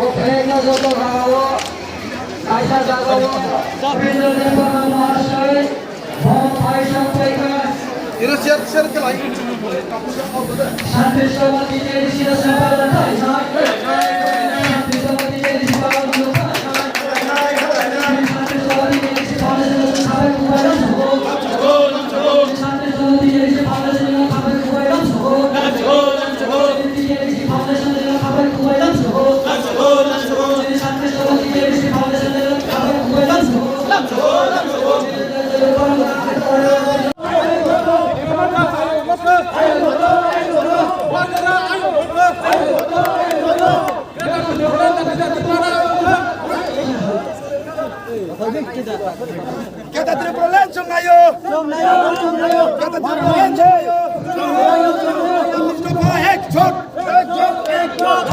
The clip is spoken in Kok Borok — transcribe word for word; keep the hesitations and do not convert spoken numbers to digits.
O phaiyakna joto jagao, kaisa jagao, Rabindranath Tagore Mahasai, bo phaisa phaikha. Iro share, share khlai. Shanti Sawati J D C National Parliament phaisa. Shanti Sawati J D C Parliament phaisa. Shanti Sawati J D C Foundation National Parliament phaisa. Keta Tripura land song nayo. Keta Tripura land song nayo. Tripura ek jhot. Ek jhot, ek jhot.